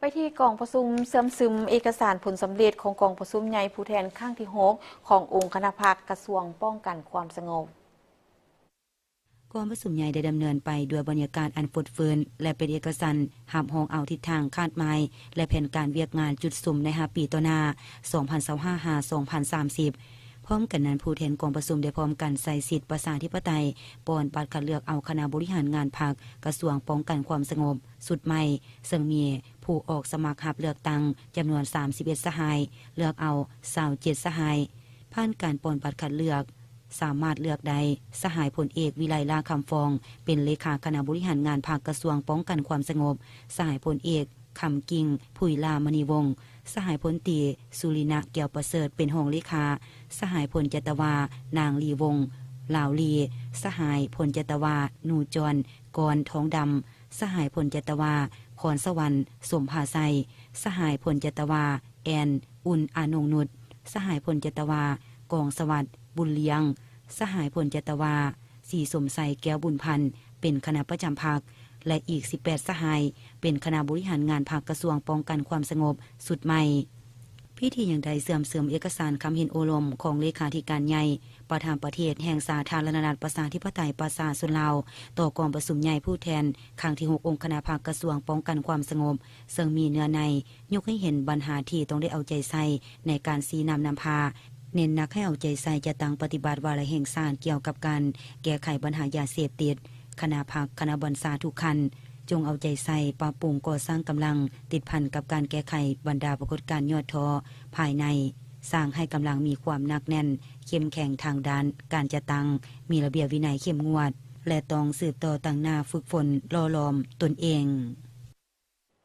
ໄປທີ່ກອງປະຊຸມເຊື່ອມຊຶມເອກະສານຜົນສຳເລັດຂອງກອງປະຊຸມໃຫຍ່ຜູ້ແທນຄັ້ງທີຫົກຂອງອົງຄະນະພັກກະຊວງປ້ອງກັນຄວາມສະຫງົບ. ກອງປະຊຸມໃຫຍ່ໄດ້ດຳເນີນໄປດ້ວຍບັນຍາກາດອັນຟົດຟື້ນ ແລະ ເປັນເອກະສັນຮັບຮອງເອົາທິດທາງຄາດໝາຍ ແລະ ແຜນການວຽກງານຈຸດສຸມໃນຫ້າປີຕໍ່ໜ້າ ສອງພັນຊາວຫ້າ ຫາ ສອງພັນສາມສິບ. ພ້ອມກັນນັ້ນ, ຜູ້ແທນກອງປະຊຸມໄດ້ພ້ອມກັນໃຊ້ສິດປະຊາທິປະໄຕ ປ່ອນບັດຄັດເລືອກເອົາຄະນະບໍລິຫານງານພັກກະຊວງປ້ອງກັນຄວາມສະຫງົບຊຸດໃໝ່, ເຊິ່ງມີຜູ້ອອກສະໝັກຮັບເລືອກຕັ້ງຈຳນວນສາມສິບເອັດສະຫາຍ, ເລືອກເອົາຊາວເຈັດສະຫາຍ. ຜ່ານການປ່ອນບັດຄັດເລືອກ, ສາມາດເລືອກໄດ້ ສະຫາຍພົນເອກ ວິໄລ ຫຼ້າຄຳຟອງ ເປັນເລຂາຄະນະບໍລິຫານງານພັກກະຊວງປ້ອງກັນຄວາມສະຫງົບ, ສະຫາຍພົນເອກ ຄຳກິ່ງ ຜຸຍຫຼ້າມະນີວົງ, ສະຫາຍພົນຕີ ສຸລິນະ ແກ້ວປະເສີດ ເປັນຮອງເລຂາ, ສະຫາຍພົນຈັດຕະວາ ນາງ ລີວົງ ລາວລີ, ສະຫາຍພົນຈັດຕະວາ ນູຈອນ ກອນທອງດຳ, ສະຫາຍພົນຈັດຕະວາ ຄອນສະຫວັນ ສົມພາໄຊ, ສະຫາຍພົນຈັດຕະວາ ແອນ ອຸ່ນອານົງນຸດ, ສະຫາຍພົນຈັດຕະວາ ກອງສະຫວັດ ບຸນລ້ຽງ, ສະຫາຍພົນຈັດຕະວາ ສີສົມໄຊ ແກ້ວບຸນພັນ ເປັນຄະນະປະຈຳພັກ ແລະ ອີກສິບແປດສະຫາຍ ເປັນຄະນະບໍລິຫານງານພັກກະຊວງປ້ອງກັນຄວາມສະຫງົບຊຸດໃໝ່. ພິທີຍັງໄດ້ເຊື່ອມຊຶມເອກະສານຄຳເຫັນໂອ້ລົມຂອງເລຂາທິການໃຫຍ່ ປະທານປະເທດແຫ່ງສາທາລະນະລັດປະຊາທິປະໄຕປະຊາຊົນລາວ ຕໍ່ກອງປະຊຸມໃຫຍ່ຜູ້ແທນຄັ້ງທີຫົກອົງຄະນະພັກກະຊວງປ້ອງກັນຄວາມສະຫງົບ, ເຊິ່ງມີເນື້ອໃນ ຍົກໃຫ້ເຫັນບັນຫາທີ່ຕ້ອງໄດ້ເອົາໃຈໃສ່ໃນການຊີ້ນຳນຳພາ, ເນັ້ນໜັກໃຫ້ເອົາໃຈໃສ່ຈັດຕັ້ງປະຕິບັດວາລະແຫ່ງຊາດກ່ຽວກັບການແກ້ໄຂບັນຫາຢາເສບຕິດ. ຄະນະພັກ, ຄະນະບັນຊາທຸກຂັ້ນ ຈົ່ງເອົາໃຈໃສ່ປັບປຸງກໍ່ສ້າງກຳລັງຕິດພັນກັບການແກ້ໄຂບັນດາປາກົດການຫຍອດທໍ້ພາຍໃນ, ສ້າງໃຫ້ກຳລັງມີຄວາມໜັກແໜ້ນ, ເຂັ້ມແຂງທາງດ້ານການຈັດຕັ້ງ, ມີລະບຽບວິໄນເຂັ້ມງວດ ແລະ ຕ້ອງສືບຕໍ່ຕັ້ງໜ້າຝຶກຝົນຫຼໍ່ຫຼອມຕົນເອງ.